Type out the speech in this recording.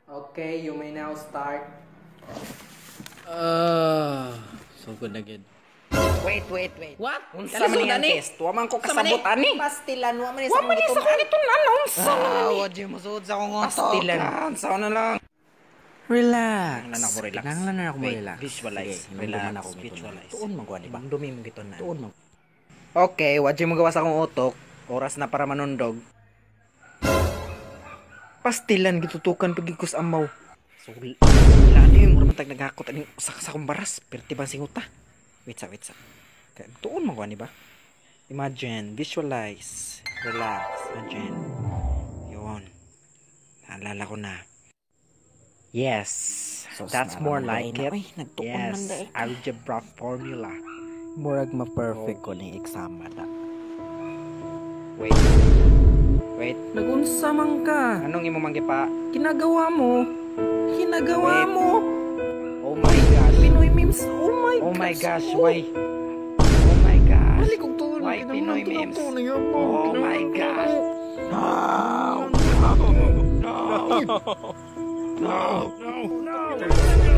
Okay, you may now start. Ah, so good na gid. Wait, wait, wait. What? Unsa man Kalisod ang ani? test? Wa man ko Unsa man ni? kasabot ani. Pastilan, wa man ni Wa sa man ni sa akong akong gitunan. Unsa man Ah, ni? wa di mo suod sa akong utok. Pastilan. Unsa na lang. Relax. Kinahanglan ako relax. Kinahanglan na ako Wait, relax. visualize. Sige, hinumduman Relax, ako gitunan. visualize. Tuon man ko ani ba? Hinumdumi mo gitunan. Tuon man. Okay, wa mo gawa sa akong utok. Oras na para manundog. Pastilan, gitutukan pag sa amaw. So, wala ni, mura man tag naghakot aning usa ka sa akong baras. Perti bang singuta? Wait sa, wait sa. Kaya, tuon man ko ani ba? Imagine, visualize, relax, imagine. Yun. Naalala ko na. Yes, Sus, that's more naramdaman like na, it. uy, nagtuon man Yes, daig. Algebra formula. Murag ma-perfect ko ning exam na. Wait. Wait. Nagunsa man ka? Anong imo man gipa? Kinagawa mo? Kinagawa Wait. mo? Oh my gosh. Pinoy memes. Oh my Oh my gosh, Oh. why? Oh my gosh. Balik og tuon. Why Pinoy memes? Oh Oh my gosh. No! No! No! No! No! No!